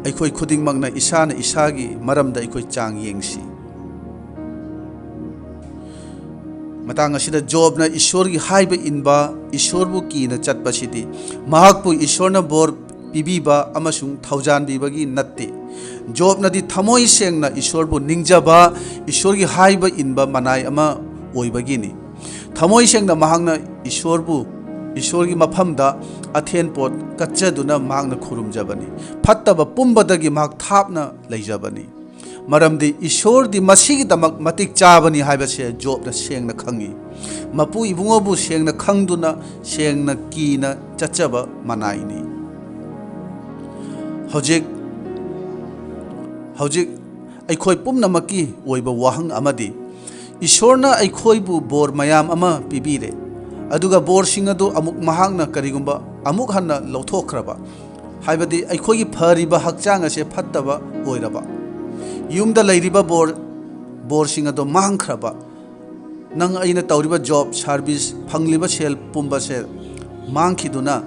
ꯑꯩꯈꯣꯏ ꯈꯨꯗꯤꯡꯃꯛꯅ ꯏꯁꯥꯅ ꯏꯁꯥꯒꯤ ꯃꯔꯝꯗ ꯑꯩꯈꯣꯏ ꯆꯥꯡ ꯌꯦꯡꯁꯤ꯫ ꯃꯇꯥꯡ ꯑꯁꯤꯗ ꯖꯣꯕꯅ ꯏꯁꯣꯔꯒꯤ ꯍꯥꯏꯕ ꯏꯟꯕ, ꯏꯁꯣꯔꯕꯨ ꯀꯤꯅ ꯆꯠꯄꯁꯤꯗꯤ ꯃꯍꯥꯛꯄꯨ ꯏꯁꯣꯔꯅ ꯕꯣꯔ ꯄꯤꯕꯤꯕ ꯑꯃꯁꯨꯡ ꯊꯧꯖꯥꯟꯕꯤꯕꯒꯤ ꯅꯠꯇꯦ꯫ ꯖꯣꯕꯅꯗꯤ ꯊꯃꯣꯏ ꯁꯦꯡꯅ ꯏꯁꯣꯔꯕꯨ ꯅꯤꯡꯖꯕ, ꯏꯁꯣꯔꯒꯤ ꯍꯥꯏꯕ ꯏꯟꯕ ꯃꯅꯥꯏ ꯑꯃ ꯑꯣꯏꯕꯒꯤꯅꯤ꯫ ꯊꯃꯣꯏ ꯁꯦꯡꯅ ꯃꯍꯥꯛꯅ ꯏꯁꯣꯔꯕꯨ, ꯏꯁꯣꯔꯒꯤ ꯃꯐꯝꯗ ꯑꯊꯦꯟ ꯄꯣꯠ ꯀꯠꯆꯗꯨꯅ ꯃꯍꯥꯛꯅ ꯈꯨꯔꯨꯝꯖꯕꯅꯤ꯫ ꯐꯠꯇꯕ ꯄꯨꯝꯕꯗꯒꯤ ꯃꯍꯥꯛ ꯊꯥꯞꯅ ꯂꯩꯖꯕꯅꯤ꯫ ꯃꯔꯝꯗꯤ ꯏꯁꯣꯔꯗꯤ ꯃꯁꯤꯒꯤꯗꯃꯛ ꯃꯇꯤꯛ ꯆꯥꯕꯅꯤ ꯍꯥꯏꯕꯁꯦ ꯖꯣꯕꯅ ꯁꯦꯡꯅ ꯈꯪꯏ꯫ ꯃꯄꯨ ꯏꯕꯨꯡꯉꯣꯕꯨ ꯁꯦꯡꯅ ꯈꯪꯗꯨꯅ ꯁꯦꯡꯅ ꯀꯤꯅ ꯆꯠꯆꯕ ꯃꯅꯥꯏꯅꯤ꯫ ꯍꯧꯖꯤꯛ, ꯍꯧꯖꯤꯛ ꯑꯩꯈꯣꯏ ꯄꯨꯝꯅꯃꯛꯀꯤ ꯑꯣꯏꯕ ꯋꯥꯍꯪ ꯑꯃꯗꯤ, ꯏꯁꯣꯔꯅ ꯑꯩꯈꯣꯏꯕꯨ ꯕꯣꯔ ꯃꯌꯥꯝ ꯑꯃ ꯄꯤꯕꯤꯔꯦ, ꯑꯗꯨꯒ ꯕꯣꯔꯁꯤꯡ ꯑꯗꯨ ꯑꯃꯨꯛ ꯃꯍꯥꯛꯅ ꯀꯔꯤꯒꯨꯝꯕ ꯑꯃꯨꯛ ꯍꯟꯅ ꯂꯧꯊꯣꯛꯈ꯭ꯔꯕ, ꯍꯥꯏꯕꯗꯤ ꯑꯩꯈꯣꯏꯒꯤ ꯐꯔꯤꯕ ꯍꯛꯆꯥꯡ ꯑꯁꯦ ꯐꯠꯇꯕ ꯑꯣꯏꯔꯕ, ꯌꯨꯝꯗ ꯂꯩꯔꯤꯕ ꯕꯣꯔ, ꯕꯣꯔꯁꯤꯡ ꯑꯗꯨ ꯃꯥꯡꯈ꯭ꯔꯕ, ꯅꯪ ꯑꯩꯅ ꯇꯧꯔꯤꯕ ꯖꯣꯕ, ꯁꯥꯔꯚꯤꯁ, ꯐꯪꯂꯤꯕ ꯁꯦꯜ ꯄꯨꯝꯕꯁꯦ ꯃꯥꯡꯈꯤꯗꯨꯅ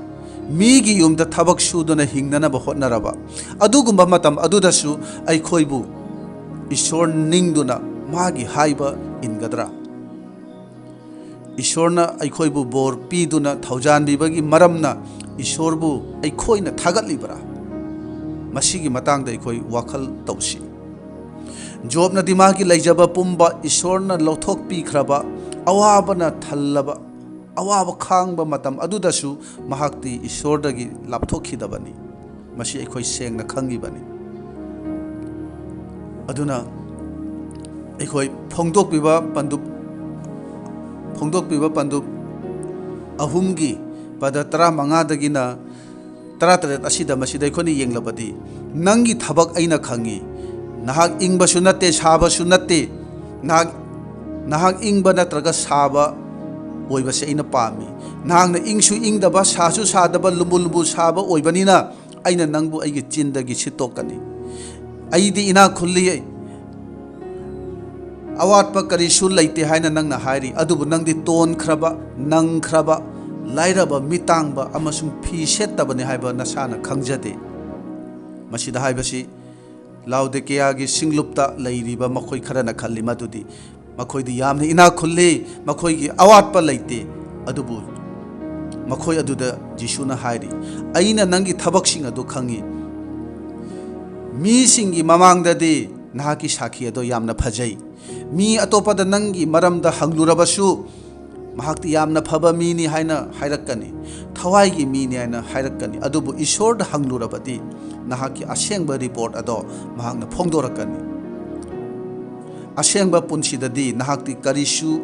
ꯃꯤꯒꯤ ꯌꯨꯝꯗ ꯊꯕꯛ ꯁꯨꯗꯨꯅ ꯍꯤꯡꯅꯅꯕ ꯍꯣꯠꯅꯔꯕ, ꯑꯗꯨꯒꯨꯝꯕ ꯃꯇꯝ ꯑꯗꯨꯗꯁꯨ ꯑꯩꯈꯣꯏꯕꯨ ꯏꯁꯣꯔ ꯅꯤꯡꯗꯨꯅ ꯃꯥꯒꯤ ꯍꯥꯏꯕ ꯏꯟꯒꯗ꯭ꯔꯥ? ꯏꯁꯣꯔꯅ ꯑꯩꯈꯣꯏꯕꯨ ꯕꯣꯔ ꯄꯤꯗꯨꯅ ꯊꯧꯖꯥꯟꯕꯤꯕꯒꯤ ꯃꯔꯝꯅ ꯏꯁꯣꯔꯕꯨ ꯑꯩꯈꯣꯏꯅ ꯊꯥꯒꯠꯂꯤꯕ꯭ꯔꯥ? ꯃꯁꯤꯒꯤ ꯃꯇꯥꯡꯗ ꯑꯩꯈꯣꯏ ꯋꯥꯈꯜ ꯇꯧꯁꯤ꯫ ꯖꯣꯕꯅꯗꯤ ꯃꯥꯒꯤ ꯂꯩꯖꯕ ꯄꯨꯝꯕ ꯏꯁꯣꯔꯅ ꯂꯧꯊꯣꯛꯄꯤꯈ꯭ꯔꯕ, ꯑꯋꯥꯕꯅ ꯊꯜꯂꯕ ꯑꯋꯥꯕ ꯈꯥꯡꯕ ꯃꯇꯝ ꯑꯗꯨꯗꯁꯨ ꯃꯍꯥꯛꯇꯤ ꯏꯁꯣꯔꯗꯒꯤ ꯂꯥꯞꯊꯣꯛꯈꯤꯗꯕꯅꯤ꯫ ꯃꯁꯤ ꯑꯩꯈꯣꯏ ꯁꯦꯡꯅ ꯈꯪꯉꯤꯕꯅꯤ꯫ ꯑꯗꯨꯅ ꯑꯩꯈꯣꯏ ꯐꯣꯡꯗꯣꯛꯄꯤꯕ ꯄꯟꯗꯨꯞ, ꯐꯣꯡꯗꯣꯛꯄꯤꯕ ꯄꯟꯗꯨꯞ ꯑꯍꯨꯝꯒꯤ ꯄꯗ ꯇꯔꯥꯃꯉꯥꯗꯒꯤꯅ ꯇꯔꯥꯇꯔꯦꯠ ꯑꯁꯤꯗ, ꯃꯁꯤꯗ ꯑꯩꯈꯣꯏꯅ ꯌꯦꯡꯂꯕꯗꯤ, "ꯅꯪꯒꯤ ꯊꯕꯛ ꯑꯩꯅ ꯈꯪꯉꯤ꯫ ꯅꯍꯥꯛ ꯏꯪꯕꯁꯨ ꯅꯠꯇꯦ, ꯁꯥꯕꯁꯨ ꯅꯠꯇꯦ꯫ ꯅꯍꯥꯛ, ꯅꯍꯥꯛ ꯏꯪꯕ ꯅꯠꯇ꯭ꯔꯒ ꯁꯥꯕ ꯑꯣꯏꯕꯁꯦ ꯑꯩꯅ ꯄꯥꯝꯃꯤ꯫ ꯅꯍꯥꯛꯅ ꯏꯪꯁꯨ ꯏꯪꯗꯕ, ꯁꯥꯁꯨ ꯁꯥꯗꯕ, ꯂꯨꯝꯕꯨ ꯂꯨꯝꯕꯨ ꯁꯥꯕ ꯑꯣꯏꯕꯅꯤꯅ ꯑꯩꯅ ꯅꯪꯕꯨ ꯑꯩꯒꯤ ꯆꯤꯟꯗꯒꯤ ꯁꯤꯠꯇꯣꯛꯀꯅꯤ꯫ ꯑꯩꯗꯤ ꯏꯅꯥꯛ ꯈꯨꯜꯂꯤ, ꯑꯋꯥꯠꯄ ꯀꯔꯤꯁꯨ ꯂꯩꯇꯦ ꯍꯥꯏꯅ ꯅꯪꯅ ꯍꯥꯏꯔꯤ, ꯑꯗꯨꯕꯨ ꯅꯪꯗꯤ ꯇꯣꯟꯈ꯭ꯔꯕ, ꯅꯪꯈ꯭ꯔꯕ, ꯂꯥꯏꯔꯕ, ꯃꯤꯇꯥꯡꯕ ꯑꯃꯁꯨꯡ ꯐꯤ ꯁꯦꯠꯇꯕꯅꯤ ꯍꯥꯏꯕ ꯅꯁꯥꯅ ꯈꯪꯖꯗꯦ"꯫ ꯃꯁꯤꯗ ꯍꯥꯏꯕꯁꯤ ꯂꯥꯎꯗꯤꯀꯤꯌꯥꯒꯤ ꯁꯤꯡꯂꯨꯞꯇ ꯂꯩꯔꯤꯕ ꯃꯈꯣꯏ ꯈꯔꯅ ꯈꯜꯂꯤ ꯃꯗꯨꯗꯤ ꯃꯈꯣꯏꯗꯤ ꯌꯥꯝꯅ ꯏꯅꯥꯛ ꯈꯨꯜꯂꯤ, ꯃꯈꯣꯏꯒꯤ ꯑꯋꯥꯠꯄ ꯂꯩꯇꯦ꯫ ꯑꯗꯨꯕꯨ ꯃꯈꯣꯏ ꯑꯗꯨꯗ ꯖꯤꯁꯨꯅ ꯍꯥꯏꯔꯤ, "ꯑꯩꯅ ꯅꯪꯒꯤ ꯊꯕꯛꯁꯤꯡ ꯑꯗꯨ ꯈꯪꯏ꯫ ꯃꯤꯁꯤꯡꯒꯤ ꯃꯃꯥꯡꯗꯗꯤ ꯅꯍꯥꯛꯀꯤ ꯁꯥꯈꯤ ꯑꯗꯨ ꯌꯥꯝꯅ ꯐꯖꯩ꯫ ꯃꯤ ꯑꯇꯣꯞꯄꯗ ꯅꯪꯒꯤ ꯃꯔꯝꯗ ꯍꯪꯂꯨꯔꯕꯁꯨ, ꯃꯍꯥꯛꯇꯤ ꯌꯥꯝꯅ ꯐꯕ ꯃꯤꯅꯤ ꯍꯥꯏꯅ ꯍꯥꯏꯔꯛꯀꯅꯤ, ꯊꯋꯥꯏꯒꯤ ꯃꯤꯅꯤ ꯍꯥꯏꯅ ꯍꯥꯏꯔꯛꯀꯅꯤ꯫ ꯑꯗꯨꯕꯨ ꯏꯁꯣꯔꯗ ꯍꯪꯂꯨꯔꯕꯗꯤ, ꯅꯍꯥꯛꯀꯤ ꯑꯁꯦꯡꯕ ꯔꯤꯄꯣꯔꯠ ꯑꯗꯣ ꯃꯍꯥꯛꯅ ꯐꯣꯡꯗꯣꯔꯛꯀꯅꯤ꯫ ꯑꯁꯦꯡꯕ ꯄꯨꯟꯁꯤꯗꯗꯤ ꯅꯍꯥꯛꯇꯤ ꯀꯔꯤꯁꯨ,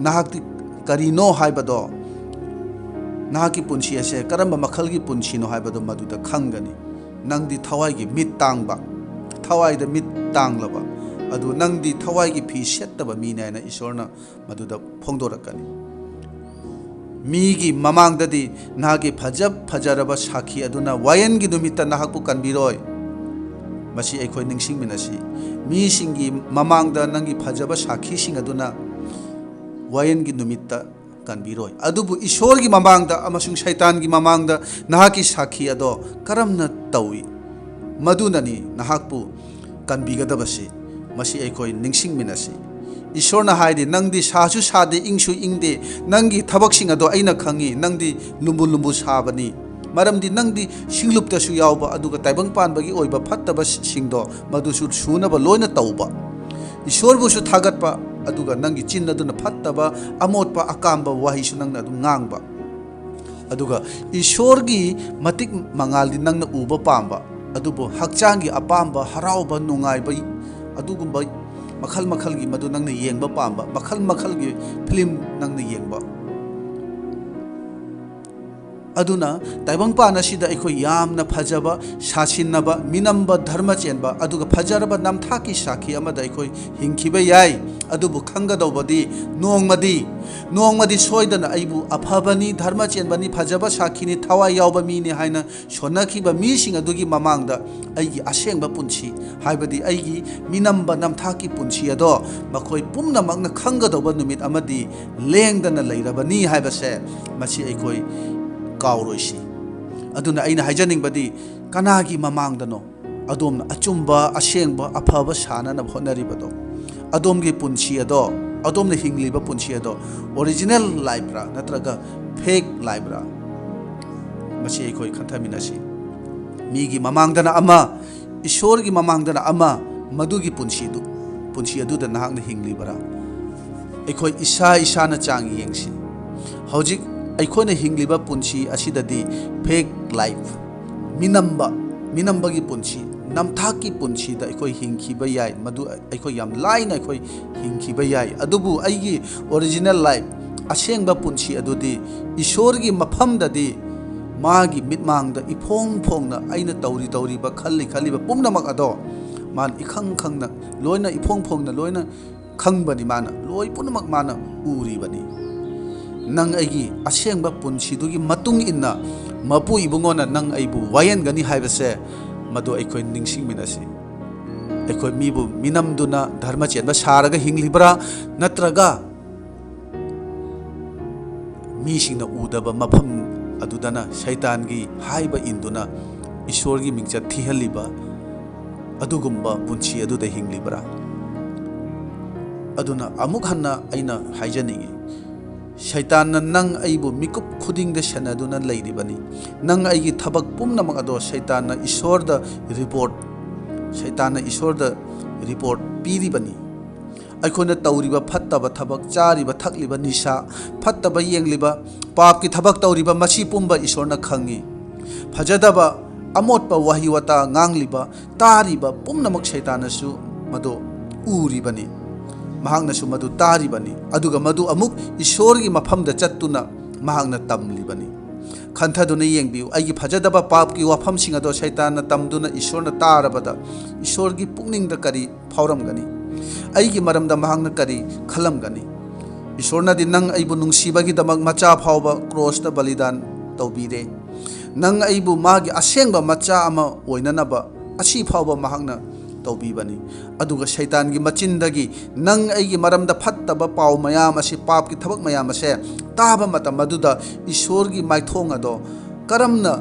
ꯅꯍꯥꯛꯇꯤ ꯀꯔꯤꯅꯣ ꯍꯥꯏꯕꯗꯣ, ꯅꯍꯥꯛꯀꯤ ꯄꯨꯟꯁꯤ ꯑꯁꯦ ꯀꯔꯝꯕ ꯃꯈꯜꯒꯤ ꯄꯨꯟꯁꯤꯅꯣ ꯍꯥꯏꯕꯗꯣ ꯃꯗꯨꯗ ꯈꯪꯒꯅꯤ꯫ ꯅꯪꯗꯤ ꯊꯋꯥꯏꯒꯤ ꯃꯤꯠ ꯇꯥꯡꯕ, ꯊꯋꯥꯏꯗ ꯃꯤꯠ ꯇꯥꯡꯂꯕ, ꯑꯗꯨ ꯅꯪꯗꯤ ꯊꯋꯥꯏꯒꯤ ꯐꯤ ꯁꯦꯠꯇꯕ ꯃꯤꯅꯤ" ꯍꯥꯏꯅ ꯏꯁꯣꯔꯅ ꯃꯗꯨꯗ ꯐꯣꯡꯗꯣꯔꯛꯀꯅꯤ꯫ "ꯃꯤꯒꯤ ꯃꯃꯥꯡꯗꯗꯤ ꯅꯍꯥꯛꯀꯤ ꯐꯖ ꯐꯖꯔꯕ ꯁꯥꯈꯤ ꯑꯗꯨꯅ ꯋꯥꯌꯦꯜꯒꯤ ꯅꯨꯃꯤꯠꯇ ꯅꯍꯥꯛꯄꯨ ꯀꯟꯕꯤꯔꯣꯏ"꯫ ꯃꯁꯤ ꯑꯩꯈꯣꯏ ꯅꯤꯡꯁꯤꯡꯃꯤꯟꯅꯁꯤ꯫ ꯃꯤꯁꯤꯡꯒꯤ ꯃꯃꯥꯡꯗ ꯅꯪꯒꯤ ꯐꯖꯕ ꯁꯥꯈꯤꯁꯤꯡ ꯑꯗꯨꯅ ꯋꯥꯌꯦꯜꯒꯤ ꯅꯨꯃꯤꯠꯇ ꯀꯟꯕꯤꯔꯣꯏ꯫ ꯑꯗꯨꯕꯨ ꯏꯁꯣꯔꯒꯤ ꯃꯃꯥꯡꯗ ꯑꯃꯁꯨꯡ ꯁꯩꯇꯥꯟꯒꯤ ꯃꯃꯥꯡꯗ ꯅꯍꯥꯛꯀꯤ ꯁꯥꯈꯤ ꯑꯗꯣ ꯀꯔꯝꯅ ꯇꯧꯏ? ꯃꯗꯨꯅꯅꯤ ꯅꯍꯥꯛꯄꯨ ꯀꯟꯕꯤꯒꯗꯕꯁꯤ꯫ ꯃꯁꯤ ꯑꯩꯈꯣꯏ ꯅꯤꯡꯁꯤꯡꯃꯤꯟꯅꯁꯤ꯫ ꯏꯁꯣꯔꯅ ꯍꯥꯏꯔꯤ, "ꯅꯪꯗꯤ ꯁꯥꯁꯨ ꯁꯥꯗꯦ, ꯏꯪꯁꯨ ꯏꯪꯗꯦ꯫ ꯅꯪꯒꯤ ꯊꯕꯛꯁꯤꯡ ꯑꯗꯣ ꯑꯩꯅ ꯈꯪꯉꯤ꯫ ꯅꯪꯗꯤ ꯂꯨꯝꯕꯨ ꯂꯨꯝꯕꯨ ꯁꯥꯕꯅꯤ꯫ ꯃꯔꯝꯗꯤ ꯅꯪꯗꯤ ꯁꯤꯡꯂꯨꯞꯇꯁꯨ ꯌꯥꯎꯕ, ꯑꯗꯨꯒ ꯇꯥꯏꯕꯪ ꯄꯥꯟꯕꯒꯤ ꯑꯣꯏꯕ ꯐꯠꯇꯕꯁꯤꯡꯗꯣ ꯃꯗꯨꯁꯨ ꯁꯨꯅꯕ ꯂꯣꯏꯅ ꯇꯧꯕ, ꯏꯁꯣꯔꯕꯨꯁꯨ ꯊꯥꯒꯠꯄ, ꯑꯗꯨꯒ ꯅꯪꯒꯤ ꯆꯤꯟ ꯑꯗꯨꯅ ꯐꯠꯇꯕ, ꯑꯃꯣꯠꯄ, ꯑꯀꯥꯝꯕ ꯋꯥꯍꯩꯁꯨ ꯅꯪꯅ ꯑꯗꯨꯝ ꯉꯥꯡꯕ꯫ ꯑꯗꯨꯒ ꯏꯁꯣꯔꯒꯤ ꯃꯇꯤꯛ ꯃꯉꯥꯜꯗꯤ ꯅꯪꯅ ꯎꯕ ꯄꯥꯝꯕ, ꯑꯗꯨꯕꯨ ꯍꯛꯆꯥꯡꯒꯤ ꯑꯄꯥꯝꯕ, ꯍꯔꯥꯎꯕ, ꯅꯨꯡꯉꯥꯏꯕ, ꯑꯗꯨꯒꯨꯝꯕ ꯃꯈꯜ ꯃꯈꯜꯒꯤ ꯃꯗꯨ ꯅꯪꯅ ꯌꯦꯡꯕ ꯄꯥꯝꯕ, ꯃꯈꯜ ꯃꯈꯜꯒꯤ ꯐꯤꯂꯝ ꯅꯪꯅ ꯌꯦꯡꯕ꯫ ꯑꯗꯨꯅ ꯇꯥꯏꯕꯪꯄꯥꯟ ꯑꯁꯤꯗ ꯑꯩꯈꯣꯏ ꯌꯥꯝꯅ ꯐꯖꯕ, ꯁꯥꯁꯤꯟꯅꯕ, ꯃꯤꯅꯝꯕ, ꯙꯔꯃ ꯆꯦꯟꯕ, ꯑꯗꯨꯒ ꯐꯖꯔꯕ ꯅꯝꯊꯥꯛꯀꯤ ꯁꯥꯈꯤ ꯑꯃꯗ ꯑꯩꯈꯣꯏ ꯍꯤꯡꯈꯤꯕ ꯌꯥꯏ꯫ ꯑꯗꯨꯕꯨ ꯈꯪꯒꯗꯧꯕꯗꯤ, ꯅꯣꯡꯃꯗꯤ, ꯅꯣꯡꯃꯗꯤ ꯁꯣꯏꯗꯅ ꯑꯩꯕꯨ ꯑꯐꯕꯅꯤ, ꯙꯔꯃ ꯆꯦꯟꯕꯅꯤ, ꯐꯖꯕ ꯁꯥꯈꯤꯅꯤ, ꯊꯋꯥꯏ ꯌꯥꯎꯕ ꯃꯤꯅꯤ ꯍꯥꯏꯅ ꯁꯣꯟꯅꯈꯤꯕ ꯃꯤꯁꯤꯡ ꯑꯗꯨꯒꯤ ꯃꯃꯥꯡꯗ ꯑꯩꯒꯤ ꯑꯁꯦꯡꯕ ꯄꯨꯟꯁꯤ, ꯍꯥꯏꯕꯗꯤ ꯑꯩꯒꯤ ꯃꯤꯅꯝꯕ ꯅꯝꯊꯥꯛꯀꯤ ꯄꯨꯟꯁꯤ ꯑꯗꯣ ꯃꯈꯣꯏ ꯄꯨꯝꯅꯃꯛꯅ ꯈꯪꯒꯗꯧꯕ ꯅꯨꯃꯤꯠ ꯑꯃꯗꯤ ꯂꯦꯡꯗꯅ ꯂꯩꯔꯕꯅꯤ ꯍꯥꯏꯕꯁꯦ ꯃꯁꯤ ꯑꯩꯈꯣꯏ ꯀꯥꯎꯔꯣꯏꯁꯤ꯫ ꯑꯗꯨꯅ ꯑꯩꯅ ꯍꯥꯏꯖꯅꯤꯡꯕꯗꯤ, ꯀꯅꯥꯒꯤ ꯃꯃꯥꯡꯗꯅꯣ ꯑꯗꯣꯝꯅ ꯑꯆꯨꯝꯕ, ꯑꯁꯦꯡꯕ, ꯑꯐꯕ ꯁꯥꯅꯅꯕ ꯍꯣꯠꯅꯔꯤꯕꯗꯣ? ꯑꯗꯣꯝꯒꯤ ꯄꯨꯟꯁꯤ ꯑꯗꯣ, ꯑꯗꯣꯝꯅ ꯍꯤꯡꯂꯤꯕ ꯄꯨꯟꯁꯤ ꯑꯗꯣ original lifeꯔ ꯅꯠꯇ꯭ꯔꯒ fake lifeꯔ? ꯃꯁꯤ ꯑꯩꯈꯣꯏ ꯈꯟꯊꯃꯤꯟꯅꯁꯤ꯫ ꯃꯤꯒꯤ ꯃꯃꯥꯡꯗꯅ ꯑꯃ, ꯏꯁꯣꯔꯒꯤ ꯃꯃꯥꯡꯗꯅ ꯑꯃ, ꯃꯗꯨꯒꯤ ꯄꯨꯟꯁꯤꯗꯨ, ꯄꯨꯟꯁꯤ ꯑꯗꯨꯗ ꯅꯍꯥꯛꯅ ꯍꯤꯡꯂꯤꯕꯔꯥ? ꯑꯩꯈꯣꯏ ꯏꯁꯥ ꯏꯁꯥꯅ ꯆꯥꯡ ꯌꯦꯡꯁꯤ꯫ ꯍꯧꯖꯤꯛ ꯑꯩꯈꯣꯏꯅ ꯍꯤꯡꯂꯤꯕ ꯄꯨꯟꯁꯤ ꯑꯁꯤꯗꯗꯤ fake life, ꯃꯤꯅꯝꯕ, ꯃꯤꯅꯝꯕꯒꯤ ꯄꯨꯟꯁꯤ, ꯅꯝꯊꯥꯛꯀꯤ ꯄꯨꯟꯁꯤꯗ ꯑꯩꯈꯣꯏ ꯍꯤꯡꯈꯤꯕ ꯌꯥꯏ꯫ ꯃꯗꯨ ꯑꯩꯈꯣꯏ ꯌꯥꯝ ꯂꯥꯏꯅ ꯑꯩꯈꯣꯏ ꯍꯤꯡꯈꯤꯕ ꯌꯥꯏ꯫ ꯑꯗꯨꯕꯨ ꯑꯩꯒꯤ original life, ꯑꯁꯦꯡꯕ ꯄꯨꯟꯁꯤ ꯑꯗꯨꯗꯤ ꯏꯁꯣꯔꯒꯤ ꯃꯐꯝꯗꯗꯤ ꯃꯥꯒꯤ ꯃꯤꯠꯃꯥꯡꯗ ꯏꯐꯣꯡ ꯐꯣꯡꯅ ꯑꯩꯅ ꯇꯧꯔꯤ ꯇꯧꯔꯤꯕ, ꯈꯜꯂꯤ ꯈꯜꯂꯤꯕ ꯄꯨꯝꯅꯃꯛ ꯑꯗꯣ ꯃꯥꯅ ꯏꯈꯪ ꯈꯪꯅ, ꯂꯣꯏꯅ ꯏꯐꯣꯡ ꯐꯣꯡꯅ ꯂꯣꯏꯅ ꯈꯪꯕꯅꯤ꯫ ꯃꯥꯅ ꯂꯣꯏ ꯄꯨꯝꯅꯃꯛ ꯃꯥꯅ ꯎꯔꯤꯕꯅꯤ꯫ ꯅꯪ ꯑꯩꯒꯤ ꯑꯁꯦꯡꯕ ꯄꯨꯟꯁꯤꯗꯨꯒꯤ ꯃꯇꯨꯡ ꯏꯟꯅ ꯃꯄꯨ ꯏꯕꯨꯡꯉꯣꯅ ꯅꯪ ꯑꯩꯕꯨ ꯋꯥꯌꯦꯟꯒꯅꯤ ꯍꯥꯏꯕꯁꯦ ꯃꯗꯨ ꯑꯩꯈꯣꯏ ꯅꯤꯡꯁꯤꯡꯃꯤꯟꯅꯁꯤ꯫ ꯑꯩꯈꯣꯏ ꯃꯤꯕꯨ ꯃꯤꯅꯝꯗꯨꯅ ꯙꯔꯃ ꯆꯦꯟꯕ ꯁꯥꯔꯒ ꯍꯤꯡꯂꯤꯕ꯭ꯔꯥ, ꯅꯠꯇ꯭ꯔꯒ ꯃꯤꯁꯤꯡꯅ ꯎꯗꯕ ꯃꯐꯝ ꯑꯗꯨꯗꯅ ꯁꯩꯇꯥꯟꯒꯤ ꯍꯥꯏꯕ ꯏꯟꯗꯨꯅ ꯏꯁꯣꯔꯒꯤ ꯃꯤꯡꯆꯠ ꯊꯤꯍꯜꯂꯤꯕ ꯑꯗꯨꯒꯨꯝꯕ ꯄꯨꯟꯁꯤ ꯑꯗꯨꯗ ꯍꯤꯡꯂꯤꯕ꯭ꯔꯥ? ꯑꯗꯨꯅ ꯑꯃꯨꯛ ꯍꯟꯅ ꯑꯩꯅ ꯍꯥꯏꯖꯅꯤꯡꯏ, ꯁꯩꯇꯥꯟꯅ ꯅꯪ ꯑꯩꯕꯨ ꯃꯤꯀꯨꯞ ꯈꯨꯗꯤꯡꯗ ꯁꯦꯟꯅꯗꯨꯅ ꯂꯩꯔꯤꯕꯅꯤ꯫ ꯅꯪ ꯑꯩꯒꯤ ꯊꯕꯛ ꯄꯨꯝꯅꯃꯛ ꯑꯗꯣ ꯁꯩꯇꯥꯟꯅ ꯏꯁꯣꯔꯗ ꯔꯤꯄꯣꯔꯠ, ꯁꯩꯇꯥꯟꯅ ꯏꯁꯣꯔꯗ ꯔꯤꯄꯣꯔꯠ ꯄꯤꯔꯤꯕꯅꯤ꯫ ꯑꯩꯈꯣꯏꯅ ꯇꯧꯔꯤꯕ ꯐꯠꯇꯕ ꯊꯕꯛ, ꯆꯥꯔꯤꯕ ꯊꯛꯂꯤꯕ ꯅꯤꯁꯥ, ꯐꯠꯇꯕ ꯌꯦꯡꯂꯤꯕ, ꯄꯥꯞꯀꯤ ꯊꯕꯛ ꯇꯧꯔꯤꯕ, ꯃꯁꯤ ꯄꯨꯝꯕ ꯏꯁꯣꯔꯅ ꯈꯪꯉꯤ꯫ ꯐꯖꯗꯕ ꯑꯃꯣꯠꯄ ꯋꯥꯍꯩ ꯋꯥꯇꯥ ꯉꯥꯡꯂꯤꯕ, ꯇꯥꯔꯤꯕ ꯄꯨꯝꯅꯃꯛ ꯁꯩꯇꯥꯟꯅꯁꯨ ꯃꯗꯨ ꯎꯔꯤꯕꯅꯤ꯫ ꯃꯍꯥꯛꯅꯁꯨ ꯃꯗꯨ ꯇꯥꯔꯤꯕꯅꯤ꯫ ꯑꯗꯨꯒ ꯃꯗꯨ ꯑꯃꯨꯛ ꯏꯁꯣꯔꯒꯤ ꯃꯐꯝꯗ ꯆꯠꯇꯨꯅ ꯃꯍꯥꯛꯅ ꯇꯝꯂꯤꯕꯅꯤ꯫ ꯈꯟꯊꯗꯨꯅ ꯌꯦꯡꯕꯤꯌꯨ, ꯑꯩꯒꯤ ꯐꯖꯗꯕ ꯄꯥꯞꯀꯤ ꯋꯥꯐꯝꯁꯤꯡ ꯑꯗꯣ ꯁꯩꯇꯥꯟꯅ ꯇꯝꯗꯨꯅ ꯏꯁꯣꯔꯅ ꯇꯥꯔꯕꯗ ꯏꯁꯣꯔꯒꯤ ꯄꯨꯛꯅꯤꯡꯗ ꯀꯔꯤ ꯐꯥꯎꯔꯝꯒꯅꯤ? ꯑꯩꯒꯤ ꯃꯔꯝꯗ ꯃꯍꯥꯛꯅ ꯀꯔꯤ ꯈꯜꯂꯝꯒꯅꯤ? ꯏꯁꯣꯔꯅꯗꯤ ꯅꯪ ꯑꯩꯕꯨ ꯅꯨꯡꯁꯤꯕꯒꯤꯗꯃꯛ ꯃꯆꯥ ꯐꯥꯎꯕ ꯀ꯭ꯔꯣꯁꯇ ꯕꯂꯤꯗꯥꯟ ꯇꯧꯕꯤꯔꯦ꯫ ꯅꯪ ꯑꯩꯕꯨ ꯃꯥꯒꯤ ꯑꯁꯦꯡꯕ ꯃꯆꯥ ꯑꯃ ꯑꯣꯏꯅꯅꯕ ꯑꯁꯤ ꯐꯥꯎꯕ ꯃꯍꯥꯛꯅ ꯇꯧꯕꯤꯕꯅꯤ꯫ ꯑꯗꯨꯒ ꯁꯩꯇꯥꯟꯒꯤ ꯃꯆꯤꯟꯗꯒꯤ ꯅꯪ ꯑꯩꯒꯤ ꯃꯔꯝꯗ ꯐꯠꯇꯕ ꯄꯥꯎ ꯃꯌꯥꯝ ꯑꯁꯤ, ꯄꯥꯞꯀꯤ ꯊꯕꯛ ꯃꯌꯥꯝ ꯑꯁꯦ ꯇꯥꯕ ꯃꯇꯝ ꯑꯗꯨꯗ ꯏꯁꯣꯔꯒꯤ ꯃꯥꯏꯊꯣꯡ ꯑꯗꯣ ꯀꯔꯝꯅ,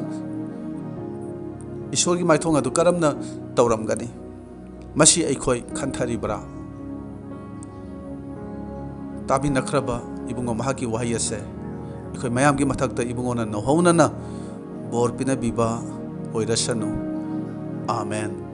ꯏꯁꯣꯔꯒꯤ ꯃꯥꯏꯊꯣꯡ ꯑꯗꯨ ꯀꯔꯝꯅ ꯇꯧꯔꯝꯒꯅꯤ? ꯃꯁꯤ ꯑꯩꯈꯣꯏ ꯈꯟꯊꯔꯤꯕ꯭ꯔꯥ? ꯇꯥꯕꯤꯅꯈ꯭ꯔꯕ ꯏꯕꯨꯡꯉꯣ, ꯃꯍꯥꯛꯀꯤ ꯋꯥꯍꯩ ꯑꯁꯦ ꯑꯩꯈꯣꯏ ꯃꯌꯥꯝꯒꯤ ꯃꯊꯛꯇ ꯏꯕꯨꯡꯉꯣꯅ ꯅꯧꯍꯧꯅꯅ ꯕꯣꯔ ꯄꯤꯅꯕꯤꯕ ꯑꯣꯏꯔꯁꯅꯨ꯫ ꯑꯥꯃꯦꯟ꯫